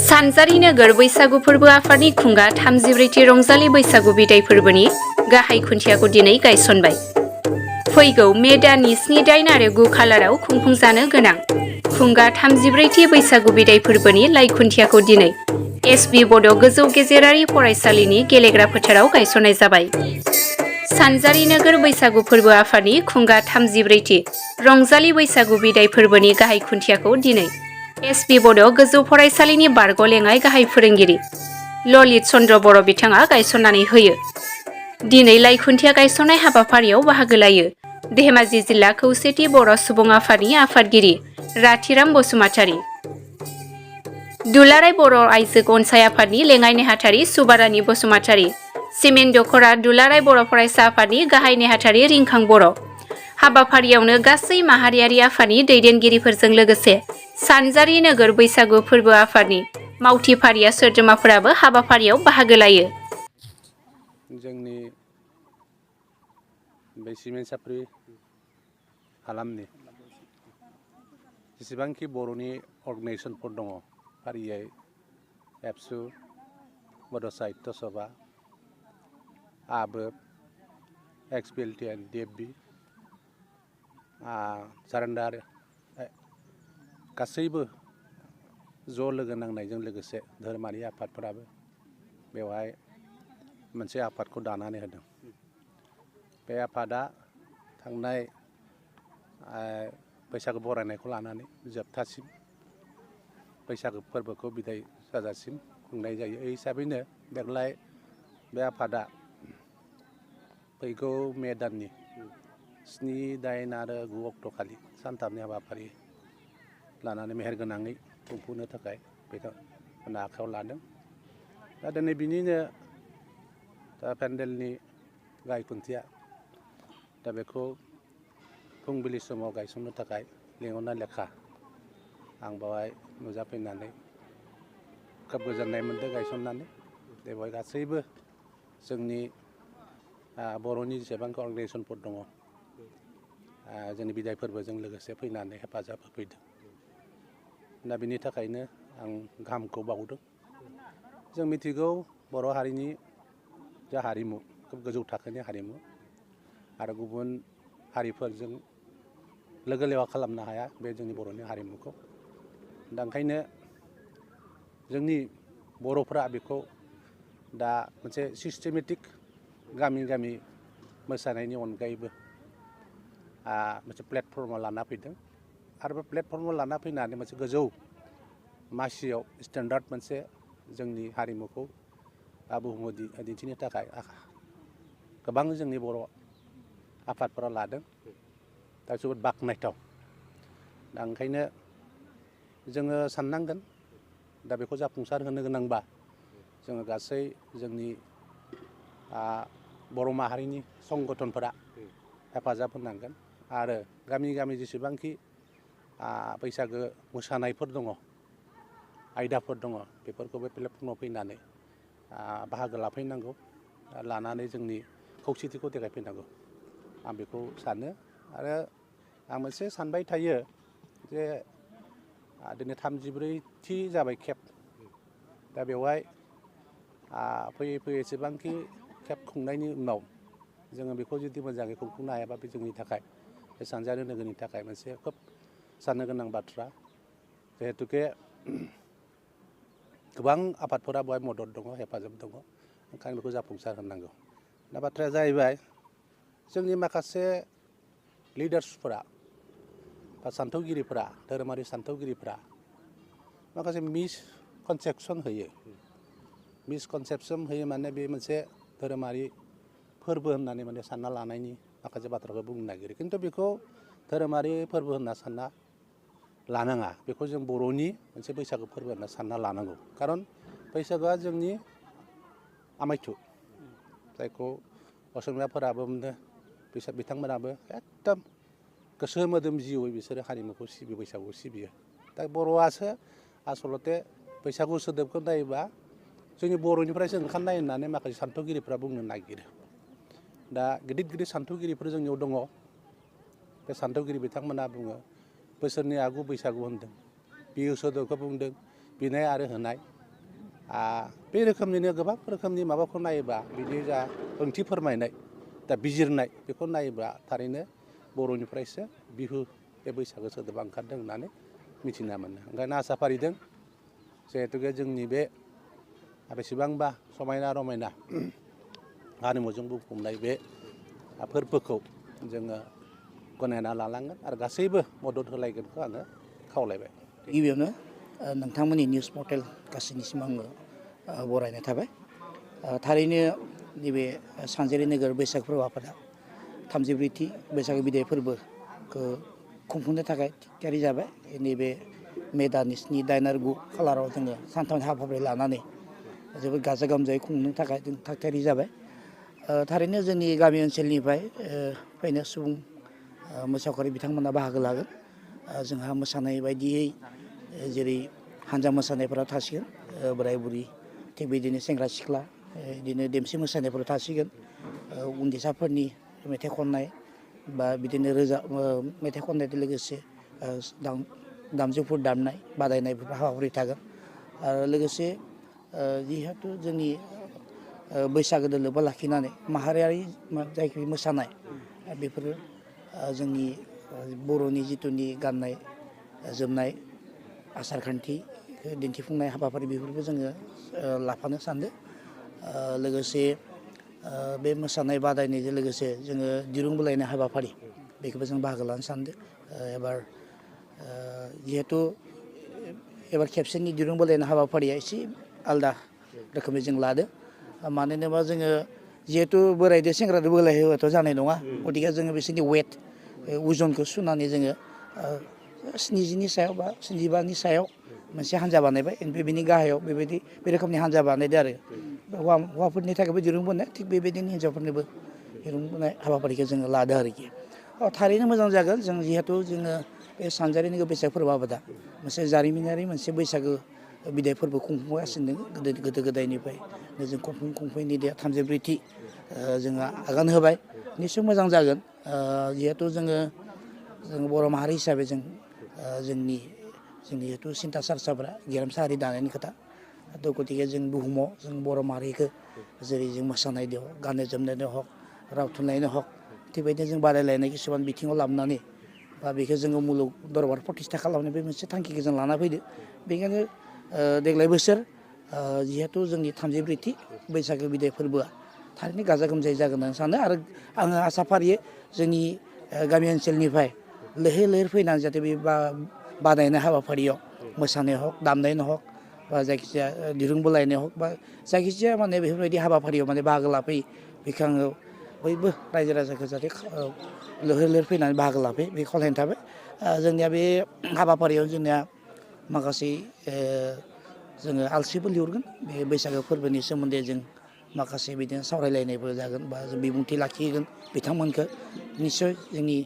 सानजारि नोगोर बैसागु फोरबो आफादनि खुंगा 34थि रंजालि बैसागु बिदाय फोरबोनि गाहाय खुन्थियाखौ दिनै गायसनबाय। फैगौ मे दाननि 7, 8 आरो 9 खालाराव खुंफुंजानो गोनां खुंगा 34थि बैसागु बिदाय फोरबोनि लाइ खुन्थियाखौ दिनै एसबि बड' गोजौ गेजेरारि फरायसालिनि गेलेग्रा फोथाराव गायसननाय जाबाय। सानजारि नोगोर बैसागु फोरबो आफादनि खुंगा 34थि रंजालि बैसागु बिदाय फोरबोनि गाहाय खुन्थियाखौ दिनै एसबि बड' गोजौ फरायसालिनि बारग'लेङाइ गाहाय फोरोंगिरि ललित चन्द्र बर' बिथाङा गायसननानै होयो। दिनै लाइ खुन्थिया गायसननाय हाबाफारियाव बाहागो लायो धेमाजि जिल्ला खौसेथि बर' सुबुं आफादनि आफादगिरि राथिराम बसुमतारी, दुलाराय बर' आइजो अनसाय आफादनि लेङाइ नेहाथारि सुबारानि बसुमतारी, सिमेन्ट दख'रा दुलाराय बर' फरायसा आफादनि गाहाय नेहाथारि रिंखां बर'। हाबाफारियावनो गासै माहारियारि आफादनि दैदेनगिरिफोरजों लोगोसे सानजारि नोगोर बैसागु फोरबो आफादनि मावथि फारिया सोद्रोमाफोराबो हाबाफारियाव बाहागो लायो। जोंनि बे सिमेन्ट साफ्रि हालामनि जेसेबांखि बर'नि अर्गेनाइजेसनफोर दङ फारियै एबसु, बड' साहित्य सभा, आबोब, एक्सबिएलटिएन, डिएफबि, सारेन्डार गासैबो ज' लोगो नांनायजों लोगोसे धोरोमारि आफादफोराबो बेवहाय मोनसे आफादखौ दानानै होदों। बे आफादा थांनाय बैसागु बरायनायखौ लानानै जोबथासिम बैसागु फोरबोखौ बिदाय जाजासिम खुंनाय जायो। बे हिसाबैनो देग्लाय बे आफादा फैगौ मे दाननि 7, 8 आरो 9 अक्ट'खालि सानथामनि हाबाफारि लानानै मेहेरगोनाङै खुंफुंनो थाखाय बेखौ आखायाव लादों। दा दिनै बिनिनो पेन्डेलनि गाहाय खुन्थिया दा बेखौ फुंबिलि समाव गायसननो थाखाय लेंहरनाय लेखा आं बेवहाय नुजाफैनानै खोब गोजोननाय मोन्दों गायसननानै। बेवहाय गासैबो जोंनि बर'नि जेसेबांखि अर्गेनाइजेसनफोर दङ जोंनि बिदाय फोरबोजों लोगोसे फैनानै हेफाजाब होफैदों। दा बिनि थाखायनो आं गाहामखौ बावदों। जों मिथिगौ बर' हारिनि जा हारिमु खोब गोजौ थाखोनि हारिमु आरो गुबुन हारिफोरजों लोगो लेवा खालामनो हाया बे जोंनि बर'नि हारिमुखौ। दा ओंखायनो जोंनि बर'फ्रा बेखौ दा मोनसे सिस्टेमेटिक गामि गामि मोसानायनि अनगायैबो मोनसे प्लेटफर्माव लाना फैदों आरो बे प्लेटफर्माव लाना फैनानै मोनसे गोजौ मासियाव स्टेन्डार्ड मोनसे जोंनि हारिमुखौ बुहुमाव दिन्थिनो थाखाय गोबां जोंनि बर' आफादफोरा लादों। दा जोबोद बाख्नायथाव। दा ओंखायनो जोङो साननांगोन दा बेखौ जाफुंसार होनो गोनांबा जोङो गासै जोंनि बर' माहारिनि संगठनफोरा हेफाजाब होनांगोन आरो गामि गामि जेसेबांखि बैसागो मोसानायफोर दङ आयदाफोर दङ बेफोरखौ बे प्लेटफर्माव फैनानै बाहागो लाफैनांगौ, लानानै जोंनि खौसेथिखौ देखायफैनांगौ आं बेखौ सानो। आरो आं मोनसे सानबाय थायो जे दिनै 34थि जाबाय खेब। दा बेवहाय फैयै फैयै एसेबांखि खेब खुंनायनि उनाव जोङो बेखौ जुदि मोजाङै खुंफुंनो हायाबा बे जोंनि थाखाय बे सानजारि नोगोरनि थाखाय मोनसे खोब साननो गोनां बाथ्रा। जिहेतुके गोबां आफादफोरा बेवहाय मदद दङ, हेफाजाब दङ, ओंखायनो बेखौ जाफुंसार होनांगौ। दा बाथ्राया जाहैबाय जोंनि माखासे लिडार्सफोरा बा सान्थौगिरिफोरा धोरोमारि सान्थौगिरिफोरा माखासे मिसकनसेपसन होयो। मिसकनसेपसन होयो माने बे मोनसे धोरोमारि फोरबो होननानै माने सानना लानायनि माखासे बाथ्राखौ बुंनो नागिरो। खिन्थु बेखौ धोरोमारि फोरबो होनना सानना लानाङा। बेखौ जों बर'नि मोनसे बैसागु फोरबो होनना सानना लानांगौ। खारन बैसागुआ जोंनि आमायथु, जायखौ असमियाफोराबो बिथांमोनाबो एकदम गोसो मोदोम जिउयै बिसोरो हारिमुखौ सिबियो, बैसागुखौ सिबियो। दा बर'आसो आसलते बैसागु सोदोबखौ नायोबा जोंनि बर'निफ्रायसो ओंखारनाय होननानै माखासे सान्थौगिरिफ्रा बुंनो नागिरो। दा गिदिर गिदिर सान्थौगिरिफोर जोंनियाव दङ बे सान्थौगिरि बिथांमोना बुङो बोसोरनि आगु बैसागु होनदों बिहु सोदोबखौ बुंदों बिनाय आरो होनाय बे रोखोमनिनो गोबां रोखोमनि माबाखौ नायोबा बिदि जा ओंथि फोरमायनाय दा बिजिरनाय बेखौ नायोब्ला थारैनो बर'निफ्रायसो बिहु बे बैसागो सोदोबा ओंखारदों होननानै मिथिना मोनो ओंखायनो आसा फारिदों जिहेतुके जोंनि बे बेसेबांबा समायना रमायना हारिमुजों बुंफबनाय बे फोरबोखौ जोङो गनायना लानांगोन आरो गासैबो मदद होलायगोनखौ आङो खावलायबाय गिबियावनो नोंथांमोननि निउस पर्टेल गासैनिसिम आङो बरायनाय थाबाय थारैनो नैबे सानजेरि नोगोर बैसागो फोरबो आफादा 34थि बैसागो बिदाय फोरबोखौ खुंफुंनो थाखाय थियारि जाबाय नैबे मे दाननि 7, 8 आरो 9 खालाराव जोङो सानथामनि हाबाफारि लानानै जोबोद गाजा गोमजायै खुंनो थाखाय जों थाग थियारि जाबाय थारैनो जोंनि गामि ओनसोलनिफ्राय फैनाय सुबुं मोसाखावरि बिथांमोना बाहागो लागोन जोंहा मोसानाय बायदियै जेरै हानजा मोसानायफोरा थासिगोन बोराय बुरि थिग बिदिनो सेंग्रा सिख्ला बिदिनो देमसि मोसानायफोर थासिगोन उन्दैसाफोरनि मेथाइ खननाय बा बिदिनो मेथाइ खननायजों लोगोसे दामजुफोर दामनाय बादायनायफोर हाबाफारि थागोन आरो लोगोसे जिहेतु जोंनि बैसागोजों लोब्बा लाखिनानै माहारियारि जायखि मोसानाय बेफोरो जोंनि बर'नि जिथुनि गाननाय जोमनाय आसार खान्थि दिन्थिफुंनाय हाबाफारि बेफोरखौ जोङो लाफानो सानदों लोगोसे बे मोसानाय बादायनायजों लोगोसे जोङो दिरुं बोलायनाय हाबाफारि बेखौबो जों बाहागो लानो सानदों एबार जिहेतु एबार खेबसेनि दिरुं बोलायनाय हाबाफारिया एसे आलदा रोखोमै जों लादों मानो होनोबा जोङो जिहेतु बोरायदो सेंग्रादो बोलायहोबाथ' जानाय नङा गतिके जोङो बिसोरनि वेट उजनखौ सुनानै जोङो 70नि सायाव बा 75नि सायाव मोनसे हान्जा बानायबाय ओमफ्राय बिनि गाहायाव बेबायदि बे रोखोमनि हान्जा बानायदो आरो हौवाफोरनि थाखायबो दिरुं बोनाय थिग बेबायदिनो हिन्जावफोरनोबो दिरुं बोनाय हाबाफारिखौ जोङो लादों आरोखि थारैनो मोजां जागोन जों जिहेतु जोङो बे सानजारि नोगोर बैसागो फोरबो आफादा मोनसे जारिमिनारि मोनसे बैसागो बिदाय फोरबो खुंफुंगासिनो दङ गोदो गोदायनिफ्राय जों खुंफुंनि 34थि जोङो आगान होबाय निस्सय मोजां जागोन जिहेतु जोङो बर' माहारि हिसाबै जोंनि जिहेतु सिन्था सारसाफ्रा गेरेमसा हारि दानायनि खोथा गतिके जों बुहुमाव जों बर' माहारिखौ जेरै जों मोसानायजों गाननाय जोमनायजों हक राव थुनलाइनो हक थिग बेबायदिनो जों बादायलायनाय किसुमान बिथिङाव लाबोनानै बा बेखौ जोङो मुलुग दरबार प्रतिष्ठा खालामनाय बे मोनसे थांखिखौ जों लाना फैदो बेनिखायनो देग्लाय बोसोर जिहेतु जोंनि 34थि बैसागो बिदाय फोरबोआ थारैनो गाजा गोमजायै जागोन होननानै सानो आरो आङो आसा फारियो जोंनि गामि ओनसोलनिफ्राय लैहोर लैहोर फैनानै जाहाथे बे बादायनाय हाबाफारियाव मोसानाय हक दामनायनो हक बा जायखिजाया दिरुं बोलायनाय हक बा जायखिजाया माने बेफोरबायदि हाबाफारियाव माने बाहागो लाफैयो बेखौ आङो बयबो रायजो राजाखौ जाहाथे लैहोर लैहोर फैनानै बाहागो लाफैयो बे खावलायनाय थाबाय जोंनिया बे हाबाफारियाव जोंनिया माखासे जोङो आलासिबो लिंहरगोन बे बैसागो फोरबोनि सोमोन्दै जों माखासे बिदिनो सावरायलायनायबो जागोन बा जों बिबुंथि लाखिगोन बिथांमोनखौ निस्सय जोंनि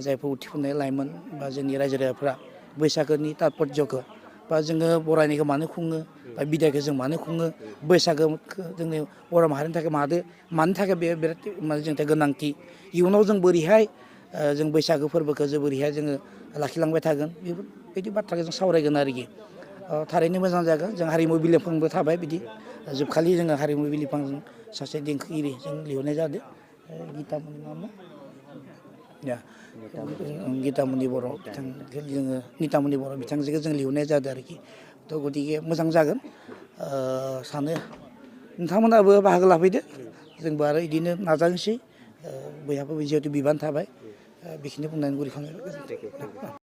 जायफोर उथिफुनाय लाइमोन बा जोंनि रायजो राजाफ्रा बैसागोनि तात्पर्यखौ बा जोङो बरायनायखौ मानो खुङो बा बिदायखौ जों मानो खुङो बैसागोखौ जोंनि बर' माहारिनि थाखाय मानि थाखाय बे बिराद माने जोंनि थाखाय गोनांथि इयुनाव जों बोरैहाय जों बैसागो फोरबोखौ जों बोरैहाय जोङो लाखिलांबाय थागोन बेफोरबायदि बाथ्राखौ जों सावरायगोन आरोखि थारैनो मोजां जागोन जों हारिमु बिलिफांबो थाबाय बिदि जोबखालि जोङो हारिमु बिलिफांजों सासे देंखोगिरि जों लिंहरनाय जादों गितामनि नामा गितामनि बर' बिथांखौ जोङो नितामनि बर' बिथांजोखौ जों लिंहरनाय जादों आरोखि थ' गतिके मोजां जागोन सानो नोंथांमोनाबो बाहागो लाफैदो जोंबो आरो बिदिनो नाजानोसै बयहाबो जिहेतु बिबान थाबाय बेखिनि बुंनानै गुरै खालामनाय